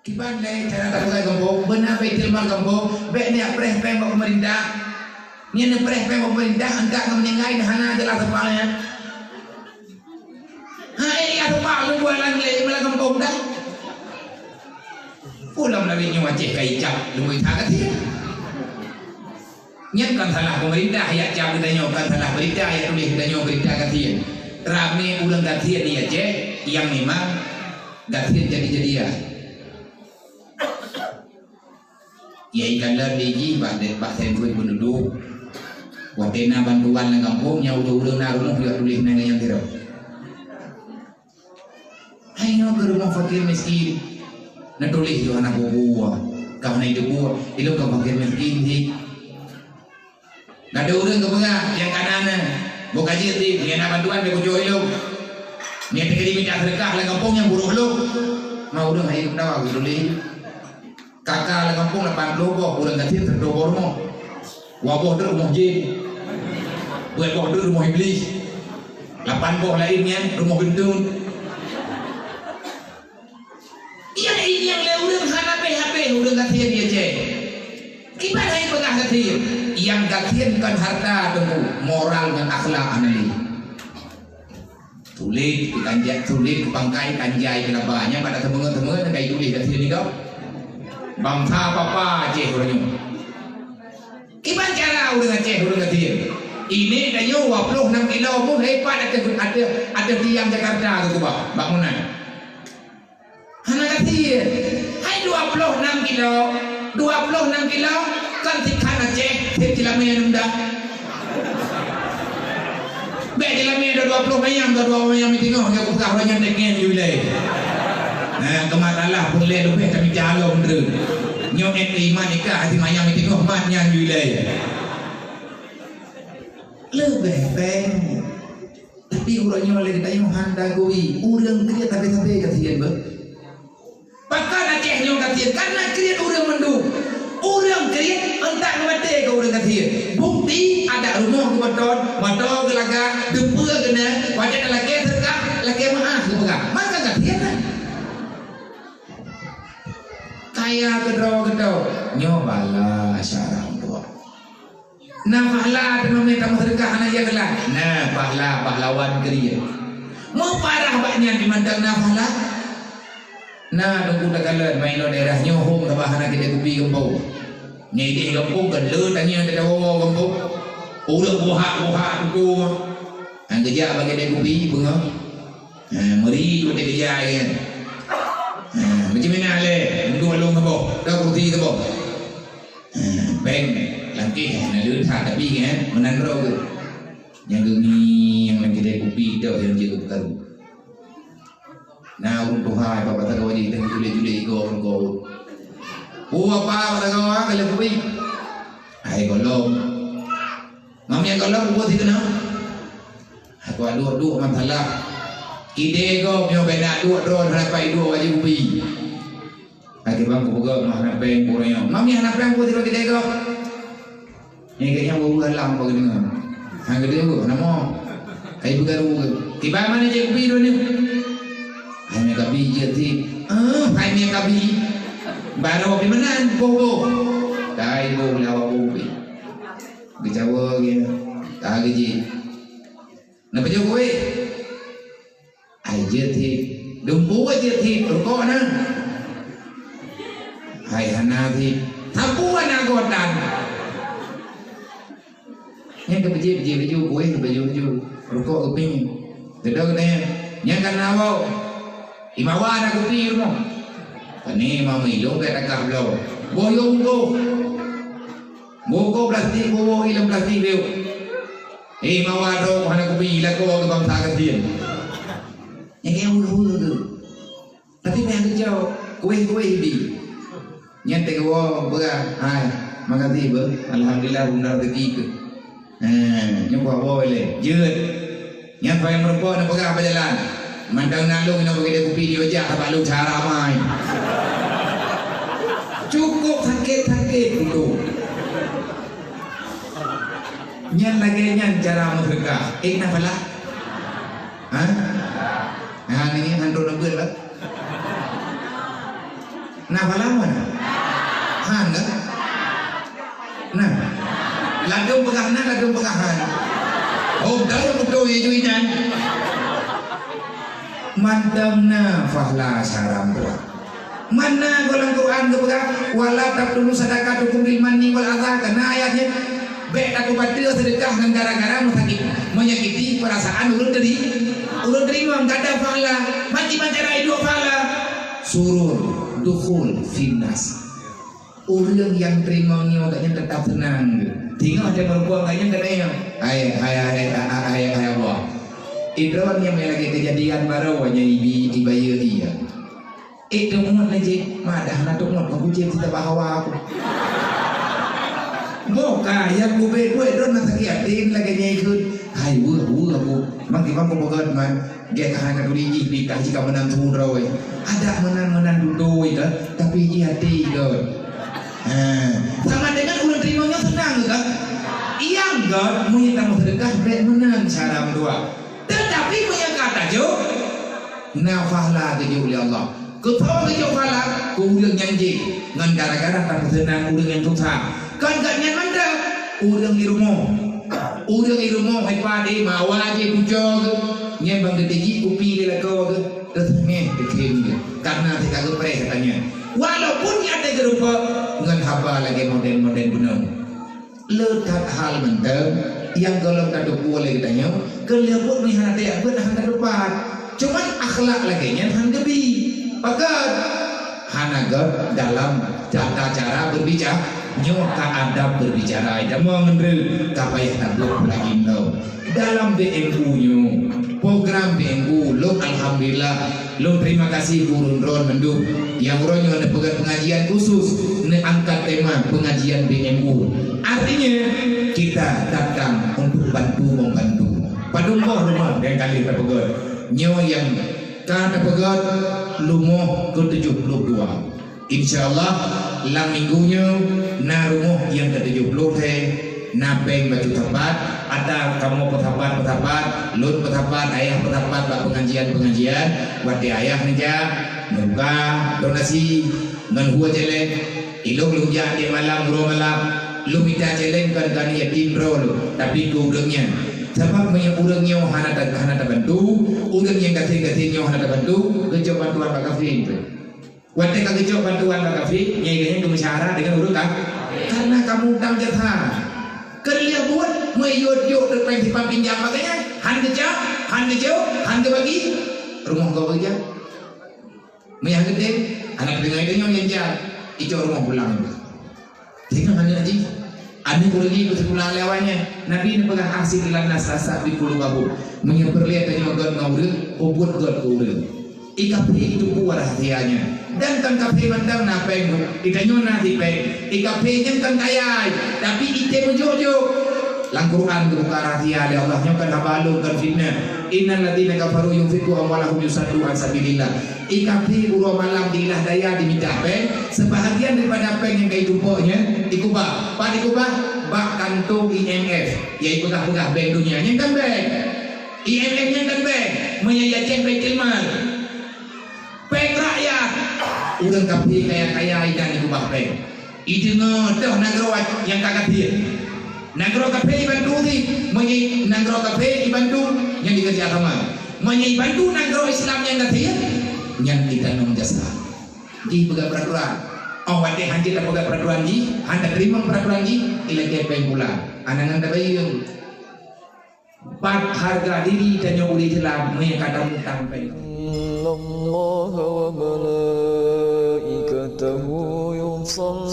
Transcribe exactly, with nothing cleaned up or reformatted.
Iban lé cara tapeugah gampông, beuna baitul mal gampông, bék neujak preh péng bak peumeurintah. Nyan neupreh péng bak peumeurintah, angkat ngon meuninggai, hana jeulaih teupang nyan. Hai, ya teupang lôn buat lam lé, malah gampông dah. Pulang lawét nyoe Aceh ka icap, lôn buat that ka siat. Nyan kon salah peumeurintah jak cap geutanyoe, kon salah peurintah jak tuléh geutanyoe peurintah gasien. Ramé ureuëng gasien di Aceh nyang memang gasien jadi-jadian. Ya ikalon di jih bak de-, bak sentrui penduduk. Watée na bantuan lam gampông, nyang ureuëng-ureuëng na rumoh jak tuléh nan nyang sidroe. Hai nyoe keu rumoh fakir miskin. Neutuléh yoh hana bubu, ka hana iteupeue, ilong ka fakir miskin jih. Gata ureuëng geupeugah nyang ka na nyan, boh ka jeuet jih, nyan na bantuan bèk kucok ilong. Nyan teuka jimita seudeukah lam gampông nyang burôk lom. Ma ureuëng hai geupeugah geutuléh. Kaka lam gampông lapan ploh boh, ureuëng gasien siratoh boh rumoh. Dua boh treuk rumoh jin. Dua boh treuk rumoh iblih. Lapan boh laén nyan rumoh geuntun. Nyang inong lé ureuëng hana habéh-habéh ureuëng gasien di Aceh. Kiban hai peugah gasien, nyang gasien kon hareuta teungku, moral ngon akhlak hana lé. Sulet keu kanja, sulet keu pangkai, kanja keu laba. Nyan bak tateumeuet-teumeuet ka ituléh gasien nyoe. Bansa papa Aceh ureuëng nyoe. Kiban cara ureuëng Aceh ureuëng gasien. Inék tanyoe dua ploh nam kilo pun hebat ateueh, ateueh, ateueh tiang Jakarta keu keubah bak meunan. Hana gasien. Hai dua ploh nam kilo. Dua ploh nam kilo, kan sikhan Aceh, seb jilamé aneuk muda. Bèk jilamé dua, dua ploh manyam, dua, dua manyam meuteungoh, nyang kupeugah uroe nyan dek ngen ju ilèe. Nah, keu masalah peureulèe leubeh kami calon treun. Nyoe ék iman nikah hati manyam meuteungoh mat nyan ju ilèe. Leubeh péng. Tapi uroe nyoe lé geutanyoe hana gui, ureuëng kriet sabe-sabe gasien beuh. Pakon Aceh nyoe gasien? Karena kriet ureuëng mandum. Ureuëng kriet, euntak geumaté keu ureuëng gasien. Bukti, adak rumoh geubeutôn, moto geulaga, deupeue geuneuk, watèe talakèe seudeukah, lakèe meu'ah geupeugah. Maka gasien nyan. Kaya keudroe-keudroe, nyoe bala syarah Allah. Na pahala teuma mita meuseudeukah hana jak geulah. Na pahala pahlawan kriet. Meuparah bak nyan di mantong na pahala. Na teungku takalon, ma inoe daerah nyoe hom sabab hana keudè kupi gampông. Nyan idéh gampông kan le tangieng teudawa gampông. Ureuëng buhak-buhak teungku. Nyang geujak bak keudè kupi beungoh. Ha, meuri watèe geujak kan. Ha, macam mana lé? Dua lôn saboh, ka kursi saboh. Ha, péng langkeh na le that tapi kan meunan droe geuh. Nyang geungieng lam keudè kupi tok nyang jeuet keu peukaru. Na ureueng tuha bak batang kawan jih teuh julek-julek igoe meureugoe. Oh, apa batang kawan ka lheueh kupi? Hai gohlom. Ngam nyang gohlom kubu sigoe na. Aku duek-duek masalah. Kidée gob nyoe beda duek droe hadapai duek wajib kupi. Lagi bang kupeugah mah hana péng pun nyoe. Mami hana péng pun tiba kita ego. Ni kayaknya bau dalam bagi dengar. Hang gede bu, nama? Kayu begaru ke? Kibai mana cik kupi dulu ni? Hanya kabi je ti. Ah, hanya kabi. Baru di mana? Bobo. Kai bo lawa bo kupi. Gejawa ge. Ka geji. Napa jawab kuwi? Ai jeuet hit. Dumpeue jeuet hit, rukok na. Hai hana hit. Sapeue na gotan. Nyan keu beujeuet-beujeuet baju, kueh baju-baju. Rukok keupieng. Gedong nyan. Nyan ka na bau. Imawa na kupi rumoh. Tani mau ilong ka takah bloe. Boh yong boh. Bungkôh plastik, bungkôh ilong plastik bieu. Eh, mawa droe hana kupi, lakoe keu bansa gasien. Nyang keu ureueng-ureueng tu. Tapi meuhan geucok, kueh-kueh bi. Nyan teuka woe peugah, hai, makasih beuh. Alhamdulillah, bunda rezeki keu. Ha, nyoe kuah woe lé. Jeuet. Nyan pakai meureumpok na peugah bak jalan. Mantong na lôn inoe bagi dia kupi di ojak sabab lôn cara mai. Cukup sakét-sakét beutôi. Nyan lagèe nyan cara meuseudeukah. Eh, na pala? Ha? Ha, ni hantu neubeuet lah. Na pahala meunan? Han, kan? Nah. Ladôm peugah na, ladôm peugah han. Oh, dah yang beutôi ya jui nyan. Mantong na pahala syara dua. Mana goh lam Quran geupeugah, "Wala tabtulu shadaqatukum bil manni wal adha," kana ayat nyan. Bèk tapeupateue seudeukah ngon gara-gara meusakit, menyakiti perasaan ureueng teri-, ureueng teurimong, gata pahala. Maki cara iduek pahala. Surur, dukhul finnas. Ureueng nyang teurimong nyoe gobnyan teutap seunang. Teungoh teumeureumpok gobnyan keuneuk, "Hai, hai, hai, hai, hai, hai Allah. Idroe nyang lagèe keujadian barô nyan ibi, ibayeue ie." Eh, teungoh na jih, madah na teungoh, aku jih kita bahawa aku. Boh ka, nyang kubé buet droe na sakét até lagèe nyan ikheun. Hai, weueh, weueh aku. Mang kimang kupeugöt man. Gèt hai ka turi jih, pih ka jih ka meunan su droe. Adak meunan-meunan dudoi dah, tapi jih até göt. Ha, sama dengan ureueng teurimong nyoe seunang göt. Nyang göt, meunyoe tameuseudekah, bèk meunan cara meudua. Teutapi meunyoe ka tajok, na pahala geujok lé Allah. Keu soe geujok pahala? Keu ureueng nyang jih, ngon gara-gara tapeuseunang ureueng nyang susah. Kon gobnyan mantong, ureueng di rumoh. Ureueng di rumoh, hai padé, mawa jih tuco geuh. Nyan ban geuteujik kupi lé lakoe geuh, teusengeh teukheun geuh. Karena teuka geupreh gata nyan. Walaupun nyan até geurumpok, ngon haba lagèe model-model bunoe. Le that hal mantong, nyang gohlom tateupeue lé geutanyoe, keu lheueh buet meuhana teuyak beuet hana teupat. Cuman akhlak lagèe nyan han geubi. Pakon? Hana göt dalam tata cara berbicara. Nyoe ka adab berbicara. Ida mau ngendru ka payah tabeuet lagi nyoe. Dalam B M U nyoe, program B M U, lôn alhamdulillah, lôn terima kasih keu ureueng droen mandum nyang uroe nyoe neupeugöt pengajian khusus, neuangkat tema pengajian B M U. Artinya, kita datang untuk bantu membantu. Padum boh rumoh nyang ka lheueh tapeugöt. Nyoe nyang ka tapeugöt rumoh keu tujoh ploh dua. Insya Allah, lam minggu nyoe na rumoh nyang keu tujoh ploh lhèe, na péng bacut sapat, ata kamoe peusapat-peusapat, lôn peusapat, ayah peusapat bak pengajian-pengajian, watèe ayah neujak, neubuka donasi, ngon hue cèlèng, ilôn lôn jak tiep malam, uroe malam, lôn mita cèlèng kon keu yatim droe lôn, tapi keu ureueng nyan. Sabab meunyoe ureueng nyoe hana ta-, hana tabantu, ureueng nyang gasien-gasien nyoe hana tabantu, geucok bantuan bak kafé. Watèe ka geucok bantuan bak kafé, nyan geuhnyan geumeusyarat deungon ureueng ka-, karena kamu utang jasa. Keu lheueh buet, meuyôt-yôt reupéng simpan pinjam bak geuhnyan, han geucok, han geujok, han geubagi, rumoh gob geuh jak. Meunyo han geudeh, aneuk deungon tanyoe nyang jak, icok rumoh pulang. Tengok aneuk jih. Aneuk ureueng jih peuseukula lé awaknyan. Nabi neupeugah, "Ahsin ilan nas tasahbib qulubahum." Meunyoe peureulèe tanyoe göt ngon ureueng, peubuet göt keu ureueng. I kafé itu pun rahsia nyan. Dan kon kafé mantong na péng, i tanyoe na sipéng. I kafé nyan kon kaya, tapi i tém meujok-jok. Lam Quran geubuka rahsia lé Allah, nyoe kon haba lôn, kon fitnah. "Innal ladzina kafaru yunfiquna amwalahum liyasuddu an sabilillah." I kafé uroe malam diilah daya dimita péng, seubahagian daripada péng nyang ka itumpok nyan ikubah. Pat ikubah? Bak kantô I M F, nyang ipeugah-peugah bank dunia. Nyan kon bank. I M F nyan kon bank. Meunyo i Aceh Baitul Mal. Péng rakyat. Ureueng kafé kaya-kaya inan ikubah péng. Ideungoe toh nanggroe nyang ka gasien. Nanggroe kafé ibantu cit, meunyo nanggroe kafé ibantu, nyan dikeureuja sama. Meunyo ibantu nanggroe Islam nyang gasien, nyan itanong jasa. Jih peugah peuraturan. Oh, watèe han jeuet tapeugah peuraturan jih, han tateurimong peuraturan jih, ilakèe péng pula. Anang-anang tabayeue. Pat hareuga diri tanyoe ureueng Islam meunyo ka tamutang péng. Innallaha wa malaikatahu yusalluna